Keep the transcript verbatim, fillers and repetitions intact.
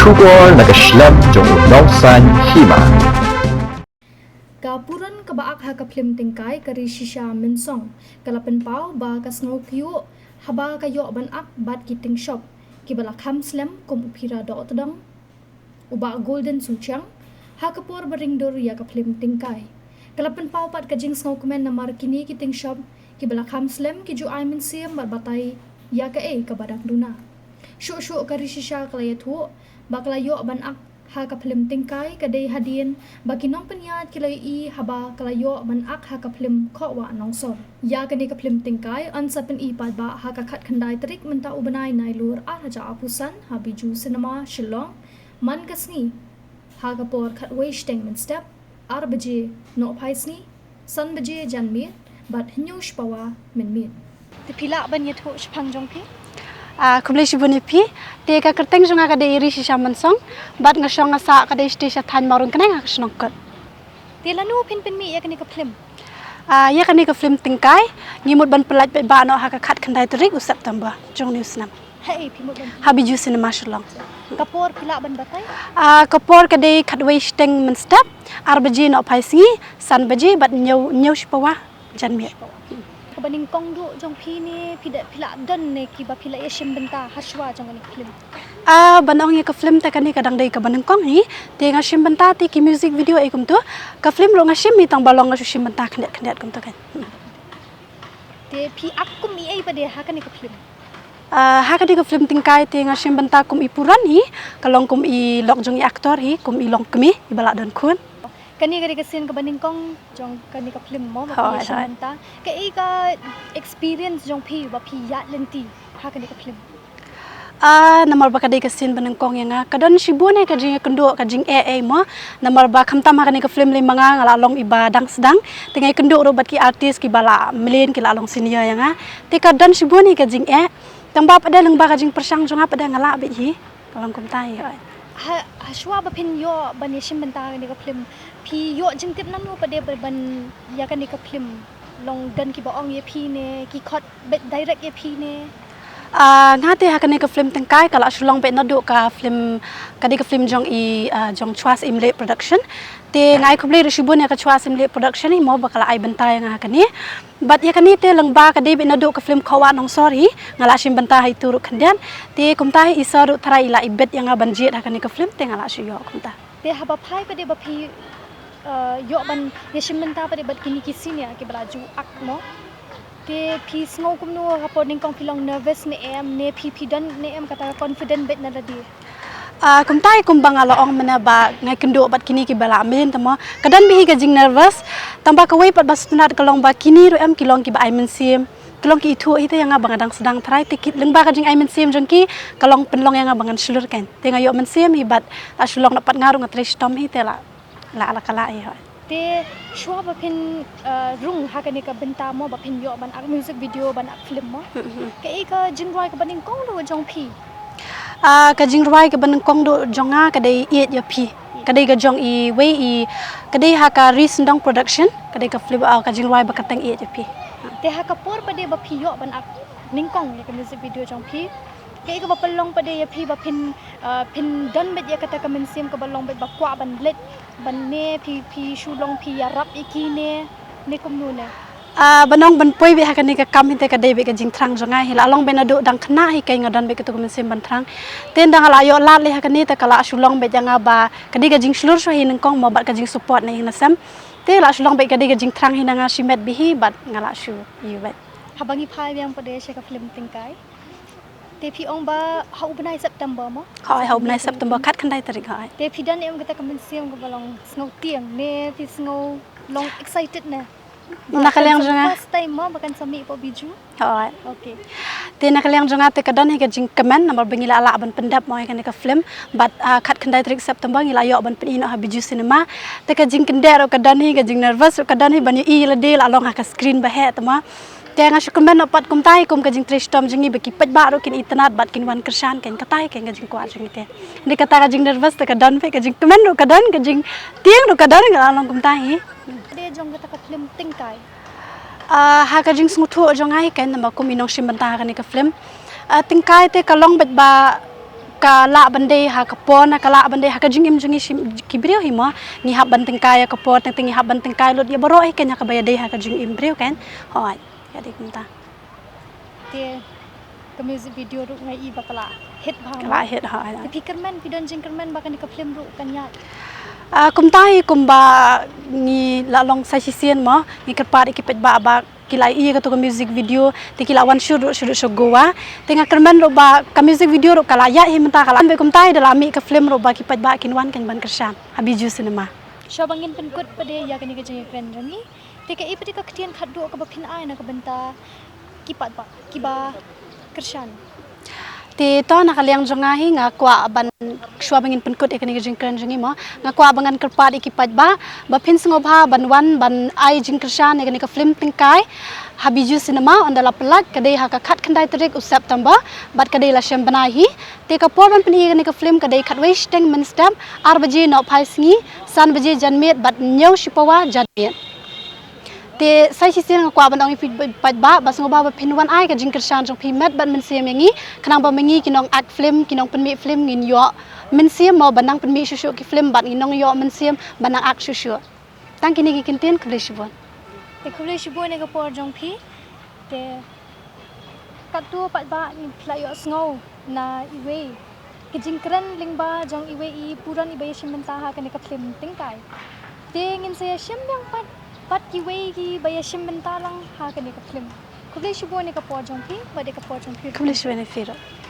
Khubor na ka shlem jong u nongsan hima. Ka puran kaba ak ha ka phlim Tingkai ka Ri Shisha Mynsong ka la pynpaw ba ka sngew kyiuh haba ka ïoh ban ak bad ki tingshop kiba la kham slem kum u Phira Dohtdong, u Bah Golden Suchiang, ha ka por ba ring dur ïa ka phlim Tingkai. Ka la pynpaw pat ka jingsngewkmen namar kine ki tingshop kiba la kham slem ki ju ai mynsiem bad batai ïa kaei kaba dang duna. Shuh shuh ka Ri Shisha ka la ïathuh ba ka la ïoh ban ak ha ka phlim Tingkai ka dei hadien ba ki nongpynïaid ki la ïohi haba ka la ïoh ban ak ha ka phlim Khohwah Nongsor. Ïa kane ka phlim Tingkai yn sa pyni paidbah ha ka khatkhyndai tarik mynta u bnai Nailur ar hajar arphew san ha Bijou Cinema, Shillong, man ka sngi ha ka por khatwei shiteng mynstep, ar baje nohphai sngi, san baje janmiet bad hynñiew shi pawa mynmiet. Te phi lah ban ïathuh shaphang jong phi? Ah, khublei shibun ïa phi. Te ka kyrteng jong nga ka dei Ri Shisha Mynsong bad nga shong nga sah ka dei shatei sha thaiñ Mawryngkneng ha ka shnong Kut. Te lano phin pynmih ïa kane ka phlim? Ah, ïa kane ka phlim Tingkai ngi mut ban pyllait paidbah noh ha ka khatkhyndai tarik u September jong une u snem. Hei, phi mut ban ha Bijou Cinema Shillong. Ka por phi lah ban batai? Ah, ka por ka dei khatwei shiteng mynstep, ar baje nohphai sngi, san baje bad hynñiew, hynñiew shi pawa janmiet. Kaba nyngkong duh jong phi ne phi da, phi lah don ne kiba phi lah ïashim bynta ha shuwa jong kane ka phlim? Ah, ban ong ïa ka phlim te kane ka dang dei kaba nyngkong hi. Te nga shim bynta te ki music video ei kumto. Ka phlim ruh nga shim hi tang ba long nga shu shim bynta khyndiat khyndiat kumto kan. Te phi ak kum i ei pat de ha kane ka phlim? Ah, ha kane ka phlim Tingkai te nga shim bynta kum i puran hi, ka long kum i lok jong i actor hi, kum i longkmie iba la don khun. Kane ka dei ka sien kaba nyngkong jong kane ka phlim mo ba phi ïashim bynta. Kaei ka experience jong phi ba phi ïaid lynti ha kane ka phlim? Ah, namar ba ka dei ka sien ba nyngkong ïa nga. Ka don shibun hi ka jingïakynduh, ka jingeh ei mo. Namar ba khamtam ha kane ka phlim lei ma nga nga la long iba dang sdang. Te nga ïakynduh ruh bad ki artist kiba la mlien ki la long senior ïa nga. Te ka don shibun hi ka jingeh. Tang ba pat de lyngba ka jingpyrshang jong nga pat de nga lah beit hi. Ka long kumta hi. Ha, ha shuwa ba phin ïoh ban ïashim bynta ha kane ka phlim, phi ïoh jingtip nangno pat de ba ban ïa kane ka phlim? Long don kiba ong ïa phi ne ki khot beit direct ïa phi ne? Ah, nga te ha kane ka phlim Tingkai ka la shu long beit naduh ka phlim, ka dei ka phlim jong i, ah, jong Chwa Syiem Leh Production. Te nga ai khublei ruh shibun ïa ka Chwa Syiem Leh Production hi mo ba ka la ai bynta ïa nga ha kane. Bad ïa kane te lyngba ka dei beit naduh ka phlim Khohwah Nongsor hi, nga la shim bynta ha itu ruh khyndiat. Te kumta hi Isor ruh tharai i la ibit ïa nga ban jied ha kane ka phlim te nga la shu ïoh kumta. Te haba phai pat de ba phi, eh, ïoh ban ïashim bynta pat de bad kine ki senior kiba la ju ak mo, te phi sngew kumno? Ha por nyngkong phi long nervous ne em, ne phi, phi don ne em kata ka confident beit na lade? Ah, kumta hi kumba nga la ong mynne ba nga ïakynduh bad kine kiba la mlien te mo, ka don beit hi ka jingnervous. Tang ba kawei pat ba sngewtynnat ka long ba kine ruh em ki long kiba ai mynsiem, ki long ki ithuh hi te ïa nga ba nga dang sdang tharai te ki, lyngba ka jingai mynsiem jong ki ka long pynlong ïa nga ba ngan shlur kan. Te nga ïoh mynsiem hi bad la shu long na pat nga ruh nga trei shitom hi te la, la, la ka la hi ho. Te shuwa ba phin, eh, rung ha kane ka bynta mo, ba phin ïoh ban ak music video, ban ak film mo, kaei ka jingrwai kaba nyngkong duh jong phi? Ah, ka jingrwai kaba nyngkong duh jong nga ka dei Ïeit ïa phi. Ka dei ka jong iwei i, ka dei ha ka Ri Syndong Production, ka dei ka film, ah, ka jingrwai ba kyrteng Ïeit ïa phi. Te ha ka por pat de ba phi ïoh ban ak nyngkong ïa ka music video jong phi, kaei kaba pynlong pat de ïa phi ba phin, ah, phin don beit ïa kata ka mynsiem kaba long beit ba kwah ban leit, ban ne phi, phi shu long phi ïarap ïa ki ne, ne kumno ne? Ah, ban ong ban poi beit ha kane ka kam hi te ka dei beit ka jingthrang jong nga hi, la long beit naduh dang khynnah hi keiñ nga don beit kato ka mynsiem ban thrang. Te ynda nga la ïoh lad lei ha kane te ka la shu long beit ïa nga ba ka dei ka jingshlur shuh hi nyngkong mo bad ka jingsupport na ïing na sem. Te la shu long beit ka dei ka jingthrang hi na nga shimet beit hi bad nga la shu ïoh beit. Haba ngi phai biang pat de sha ka film Tyngkai, te phi ong ba ha u bnai September mo? Hooid, ha u bnai September, khatkhyndai tarik, hooid. Te phi don em kata ka mynsiem kaba long sngew tieng ne phi sngew long excited ne? Na ka liang jong nga, first time mo ba kan sa mih hapoh Bijou. Hooid. Okay. Te na ka liang jong nga te ka don hi ka jingkmen namar ba ngi la lah ban pyndep mo ïa kane ka film. Bad, ah, khatkhyndai tarik September ngi la ïoh ban pyni noh ha Bijou Cinema. Te ka jingkyndit ruh ka don hi, ka jingnervous ruh ka don hi ban ïohi ïa lade la long ha ka screen ba heh te mo. Te nga shu kmen noh pat kumta hi kum ka jingtrei shitom jong ngi ba ki paidbah ruh kin itynnad bad kin wan kyrshan, kan kata hi kan ka jingkwah jong ngi te. Hynrei kata ka jingnervous te ka don beit, ka jingkmen ruh ka don, ka jingtieng ruh ka don, ka la long kumta hi. Ka dei jong kata ka film Tyngkai. Ah, ha ka jingsngewthuh jong nga hi kan namar kum i nongshim bynta ha kane ka film. Ah, Tyngkai te ka long beit ba Ka lah ban dei ha ka por, na ka lah ban dei ha ka jingim jong ngi shim, ki briew hi mo. Ngi hap ban tyngkai ïa ka por, teng teng ngi hap ban tyngkai lut ïa baroh hi kan ïa kaba ïadei ha ka jingim briew kan. Hooid, ïa dei kumta. Te ka music video ruh nga i ba ka la hit bha. Ka la hit, hooid. Te phi kyrmen, phi don jingkyrmen ba kane ka film ruh kan ïaid? Ah, kumta hi kumba ngi la long sa shisien mo, ngi kyrpad ïa ki paidbah ba ki la ïohi ïa kato ka music video, te ki la wan shuh ruh shuh ruh sha Goa. Te nga kyrmen ruh ba ka music video ruh ka la ïaid hi mynta, ka la wan beit kumta hi, da la mih ka film ruh ba ki paidbah kin wan kan ban kyrshan ha Bijou Cinema. Shuwa ba ngin pynkut pat de ïa kane ka jingïakren jong ngi, te kaei pat de ka ktien khatduh kaba phin ai na ka bynta ki paidbah kiba kyrshan? Te to, na ka liang jong nga hi, nga kwah ban, shuwa ba ngin pynkut ïa kane ka jingkren jong ngi mo, nga kwah ba ngan kyrpad ïa ki paidbah ba phin sngewbha ban wan ban ai jingkyrshan ïa kane ka film Tyngkai ha Bijou Cinema, ynda la pyllait, ka dei ha ka khatkhyndai tarik u September, bad ka dei la shem bnai hi. Te ka por ban pyni ïa kane ka film ka dei khatwei shiteng mynstep, ar baje nohphai sngi, san baje janmiet bad hynñiew shipawa janmiet. Te sa shisien nga kwah ban ong ïa phi paidbah ba sngewbha ba phin wan ai ka jingkyrshan jong phi met bad mynsiem ïa ngi, khnang ba ma ngi ki nong act film, ki nong pynmih film, ngin ïoh mynsiem mo ban nang pynmih shuh shuh ki film bad ngin nang ïoh mynsiem ban nang act shuh shuh. Tang kine ki kyntien, khublei shibun. Te khublei shibun ïa ka por jong phi. Te katto pat ba ngi, phi la ïohsngew na iwei ka jingkren lyngba jong iwei i burom iba ïashim bynta ha kane ka film Tyngkai. Te ngin sa ïashim biang pat bad kiwei kiba ïashim bynta lang ha kane ka film. Khublei shibun ïa ka por jong phi, bad ïa ka por jong phi ruh. Khublei shibun ïa phi ruh.